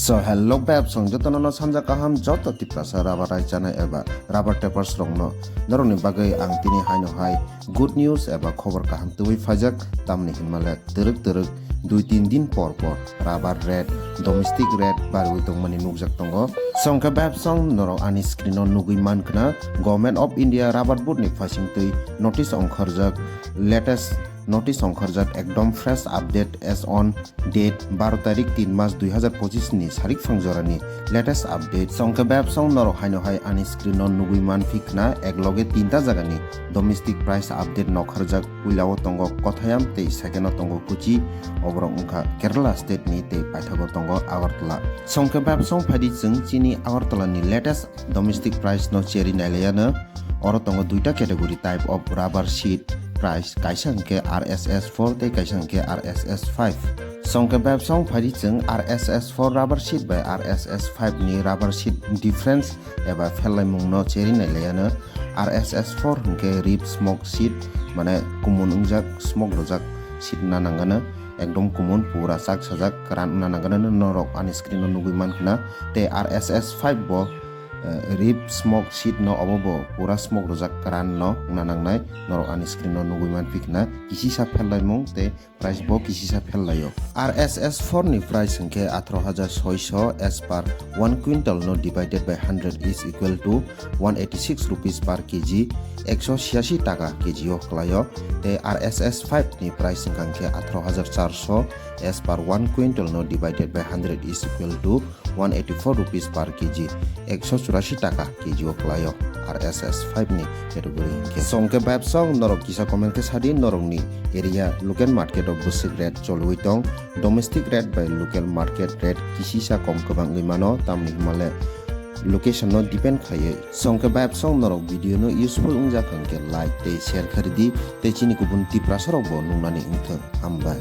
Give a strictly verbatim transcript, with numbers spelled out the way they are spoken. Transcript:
So hello beb song jotono no sanja kaham joto Tiprasa rubber rai chanai eba rubber tapers rokno norokni bagwi ang tini haino hai good news eba khobor kaham tubui phaijak tamni hinmale twrwk twrwk dui tin din por por rubber rate domestic rate barwi tongmani nukjak tongo. Songkhe beb song norok ani screen o nugwi mankha Government of India rubber board ni phaisingtwi notice ongkhorjak latest notice ongkhorjak ekdom fresh update as on date baro tarik tin mas dui hazar pochis ni sarik phangjorani latest update. Songkhe beb song norok haino hai ani screen o nugwi manphi khna ekloge tinta jagani domestic price update nokharjak puilao tongo Kothayam tei second o tongo Kochi oborok wngkha Kerala state ni tei paithago tongo Agartala. Songkhe beb song phaidi chwng chini Agartala ni latest domestic price no cheri nailaiano. Oro tongo duita category type of rubber sheet price, kaisa hwnkhe R S S four tei kaisa hwnkhe R S S five. Songkhe beb song phaidi chwng R S S four rubber sheet bai R S S five ni rubber sheet difference eba phellaimung no cheri nailaiano. R S S four hwnkhe rib smoke sheet mane kumun wngjak smoke rwjak sheet na nangano ekdom kumun pura chak sajak kwran wngna nangano norok ani screen o nugwi mankha tei R S S five bo rib smoke sheet no obo bo pura smoke rwjak kwran no wngna nangnai norok ani screen o nugwi mankha kisisa phellaimung tei price bo kisisa phellaio. R S S four ni price hwnkhe atharo hajar soiso as per one quintal no divided by hundred is equal to one eighty six rupees per kg, ekso siyashi taka kg o kwlaio. Tei R S S five ni price hwnkha hwnkhe atharo hajar charso as per one quintal no divided by hundred is equal to one eighty four rupees per kg, ekso churashi taka kg o kwlaio R S S five ni category hwnkhe. Songkhe beb song norok kisa comment khe sadi norokni area local market o bwswk rate cholwi tong, domestic rate bai local market rate kisisa kom kwbang wngwi mano tamni hwnmale location no depend khaiwi. Songkhe beb song norok video no useful wngjak hwnkhe like tei share kharidi tei chini kubun Tiprasa rok bo nuknani wngthung. Hambai.